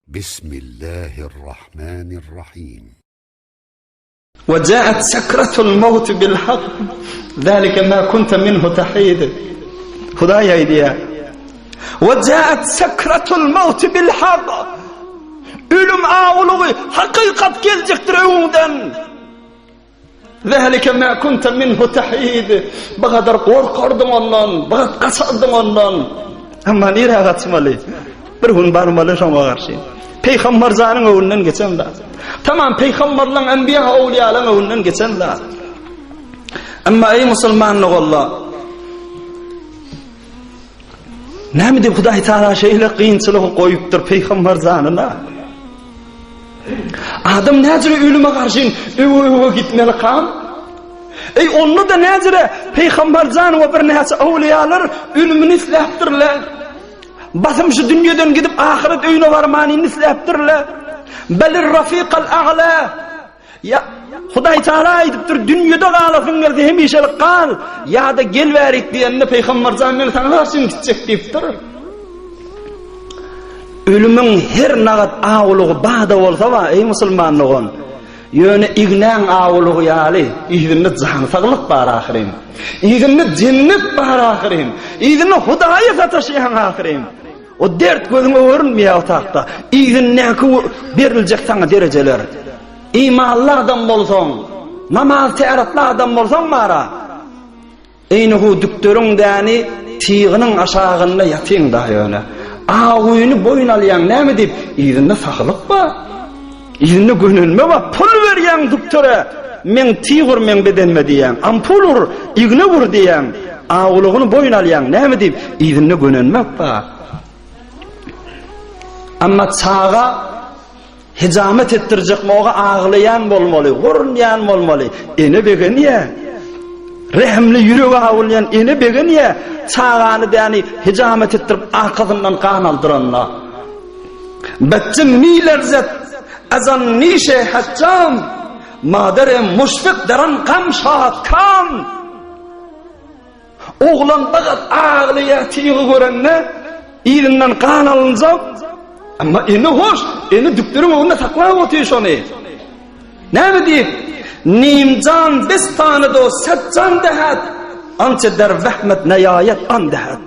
Bismillahirrahmanirrahim. Ve caet sekratul mevt bil hak. Zalike ma kunte minhu tahid. Hudaý aýdýar. Ve caet sekratul mevt bil hak. Ölüm awulygy hakykat geljekdir öňüňden. Zalike ma kunte minhu tahid. Bu gadar gorkardyň ondan, bu gat gaçardyň ondan. Emma nirä gaçmaly? Bir gün barmaly şoňa garşy. Peýgamber janyň öňünden geçen zat. Tamam peýgamberleň, enbiýa, owliýalaryň öňünden geçen zat. Emma eý musulman doganlar, Näme diýip Hudaý Taala şeýle kynçylygy goýupdyr peýgamber janyna? Adam näjire ölüme garşy öwe-öwe gitmeli kam? Eý onda da näjire peýgamber jan we birnäçe awliýalar ölümini isläpdirler. Basym şu dünýeden gidip ahyret öýüne barmanyny isläpdirler. Belir rafiqal a'la Ýa, Hudaý Taala aýdypdyr, dünýede galasyň gelse hemişelik gal, ýa-da gel bärik diýende Pygamber jan men saňa garşy gitjek diýipdir. Ölümiň her nagat awulygy bada bolsa ba, eý musulman dogan. Ýöne ignäň awulygy ýaly, yzynda jan saglyk bar ahyryn. Yzynda jennet bar ahyryn. Yzynda Hudaýa sataşýaň ahyryn. O dert gözüňe görünmeýär otagda. Yzyndaky beriljek saňa derejeler. Imanly adam bolsaň, namaz täretli adam bolsaň bara. Eýnihu dükderiň däni tygynyň aşagynda ýatyň da ýöne. Awyny boýun alýaň näme diýip, yzynda sahylyk bar. Yzynda gönenme bar, pul berýäň dükdere. Meň tyg ur meň bedenime diýýäň, ampul ur, igne ur diýýäň. Awulygyny boýun alýaň näme diýip, yzynda gönenmek bar. Amma çaga Hijamet etdirjek moga aglaýan bolmaly, gurunýan bolmaly. Ene begenýär. Rehimli ýüregi awulýan ene begenýär. Çagany däni hijamet etdirip arkasyndan gan aldyranda. Betçe milerzet azan nişe haccam madere muşfik daran gam şat kam. Oglan bagat aglaýar tygy görende, yzyndan gan alynjak. Emma ene hoş, ene dükderiň öňünde saklap otyr şony. Näme diýip? Nimjan bestany do satjan dehat, ança der wehmet neýaýat an dehat.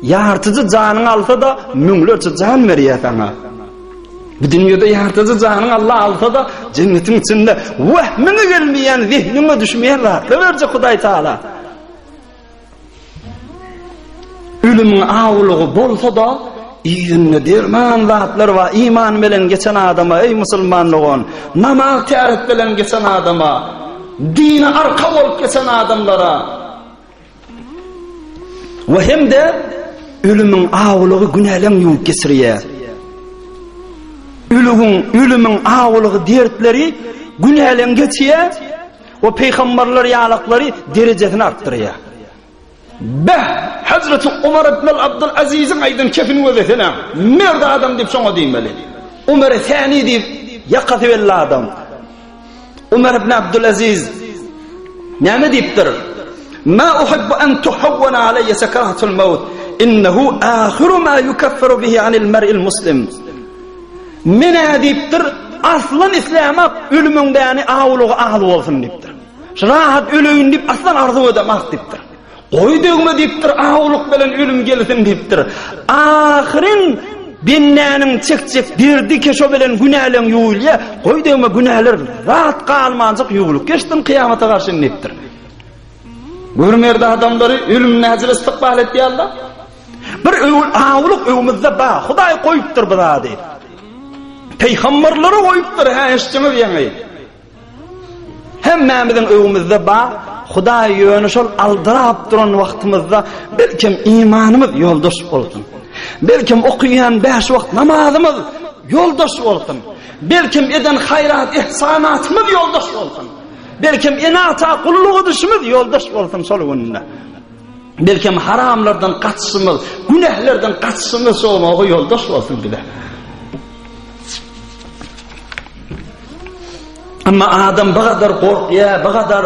Ýartyjy janyňy alsa-da, müňlerçe jan berýär saňa. Bu dünýede ýartyjy janyň Allah alsa-da, jennetiň içinde wehmiňe gelmeýän, zehniňe düşmeýän zatlar berjek Hudaý Taala. Ölümiň awulygy bolsa-da, ýüzünde derman zatlar bar. Iman bilen geçen adama, eý musulman dogan, namaz täret bilen geçen adama, dine arka bolup geçen adamlara, We hem-de ölümiň awulygy günäleň ýuwup geçirýär. Ölügiň, ölümiň awulygy dertleri günäleň geçýär we peýgamberler ýalaklary derejesini artdyrýar. Beh, Hazreti Umar ibn Abdul Aziziň aýdan kepini gözlesene. Merd adam diýip şoňa diýmeli. Umar Sani diýip ýakasy belli adam. Umar ibn Abdulaziz näme diýipdir? Ma uhibbu an tuhawwana alayya sakratul maut. Innehu ahiru ma yukaffiru bihi anil mar'il muslim. Men-ä diýipdir, aslan islämok ölümiň däni awulygy az bolsun diýipdir. Şu rahat öleýin diýip aslan arzuw edemok diýipdir. Goý dögme diýipdir, awulyk bilen ölüm gelsin diýipdir. Ahyryn bendäniň çekjek derdi keşo bilen günäleň ýuwulýar. Goý dögme günäler zat galmanjyk ýuwulyp geçsin kyýamata garşy diýipdir. Gör merde adamlary ölüm näjil istikbal etýärler. Bir öwül awulyk öwümizde bar. Hudaý goýupdyr bu zady. Peýgamberlere goýupdyr, hä eşitdiňiz ýaňy. Hemmämiziň öwümizde bar, Hudaý ýöne şol aldyrap duran wagtymyzda belkem imanymyz ýoldaş bolsun. Belkem okaýan bäş wagt namazymyz ýoldaş bolsun. Belkem eden haýrat ihsanatymyz ýoldaş bolsun. Belkem ene-ata gulluk edişimiz ýoldaş bolsun şol günde. Belkem haramlardan gaçyşymyz, günählerden gaçyşymyz şoňa ýoldaş bolsun bize. Amma adam bu kadar gorkýar, bu kadar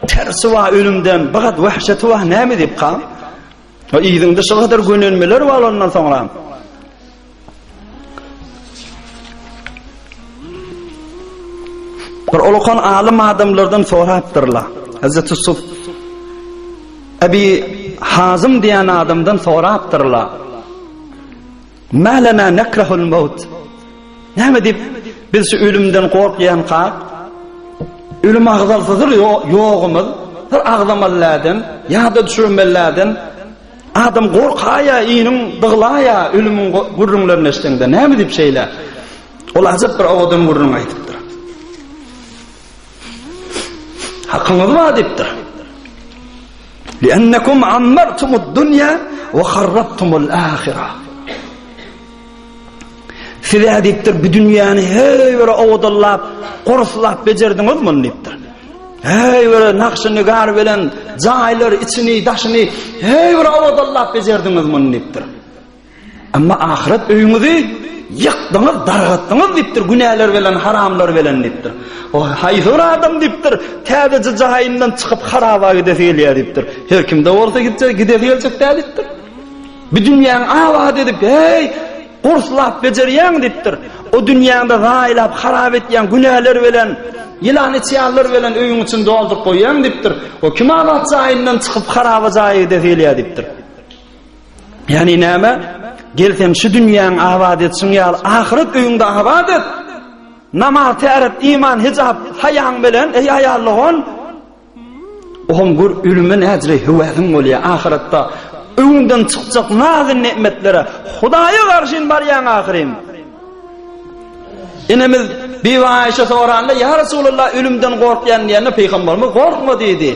tersi bar ölümden, bu kadar wahşeti bar, näme diýip kam? O yzyňda şu kadar gönenmeler bar ondan soňra. Bir ulakan alym adamlardan sorapdyrlar. Hazreti Suf Ebi Hazym diýen adamdan sorapdyrlar. Ma lana nekrahul maut. Näme diýip biz şu ölümden gorkýanka ölüm agzalsydyr ýogumyz bir agzamalydan ýa-da düşürmelidan adam gorkaýa iniň dyglaýa ölümiň gürrüňlerini eşdeňde näme diýip şeýle Ol ajap bir owadan gürrüň aýdypdyr. Hakyňyz bar diýipdir. Li'ennekum ammartumud dunýa we harrabtumul ahira. Size diýipdir, bu dünýäni heý bir owadanlap, gurslap bejerdiňiz muny diýipdir. Heý bir nakşy nigar bilen jaýlar içini, daşyny heý bir owadanlap bejerdiňiz muny diýipdir. Emma ahyret öýüňizi ýykdyňyz, dargatdyňyz diýipdir, günäler bilen, haramlar bilen diýipdir. O haýsy bir adam diýipdir, täzeje jaýyndan çykyp haraba gidesi gelýär diýipdir. Her kimde bolsa gitse, gidesi geljek däl diýipdir. Bu dünýäni abat edip, heý, gurslap bejerýäň diýipdir. O dünýäňde zaýalap, harap etýäň günäler bilen, ýylan içýanlar bilen öýüň içini dolduryp goýýaň diýipdir. O kim abat jaýyndan çykyp haraba jaýa gidesi gelýär diýipdir. Ýagny näme? Gel sen şu dünýäň abat etşiň ýaly ahyret öýüňde abat et. Namaz, täret, iman, hijap, haýaň bilen eý aýal dogan. Ohm gör ölüme näjre höwäsiň bolýar ahyretde. Öňüňden çykjak nazy-nemetlere Hudaýa garşyn barýaň ahyryn. Enemiz Bibi Aýşa soranda, Ýa Resulallah, ölümden gorkýan diýende, Pygamberimiz gorkma diýdi.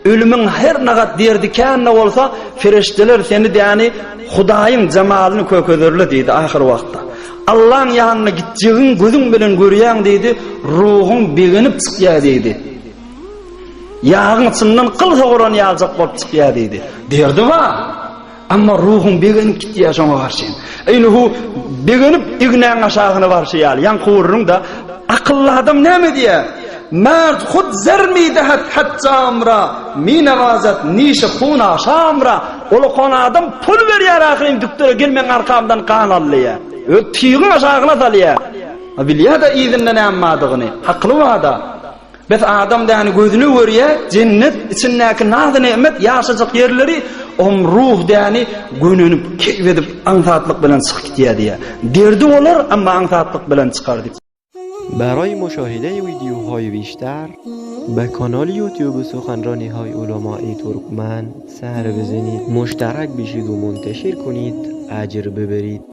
Ölümiň her nagat derdi kän-de bolsa, ferişdeler seni däni Hudaýyň jemalyny kökezerler diýdi ahyr wagtda. Allaň ýanyna gitjegiň gözüň bilen görýäň diýdi, ruhuň begenip çykýar diýdi. Ýagyň içinden gyl soguran ýaljak bolup çykýar diýdi. Derdi bar. Amma ruhuň begenip gitýär şoňa garşy. Eýni hu begenip ignäň aşagyna barşy ýaly, ýaňky gürrüň-de, akylly adam näme diýýär? Merd hut zer midehet hajjamra, minewazat nişi huna şamra. Ol okan adam pul berýär ahyryn dükdere gel meň arkamdan gan al diýýär. Öz tygyň aşagyna salýar. Bilýär-de yzynda näme bardygyny. Hakly bar-da. Bes adam däni gözüne görýä, jennet içindäki nazy-nemet ýaşajak ýerleri om ruh däni gönenip, keýp edip aňsatlyk bilen çykyp gitýä diýýä. Derdi bolar, emma aňsatlyk bilen çykar diýip. برای مشاهده ویدیوهای بیشتر به کانال یوتیوب سخنرانی های علمای ترکمن سر بزنید مشترک بشید و منتشر کنید اجر ببرید.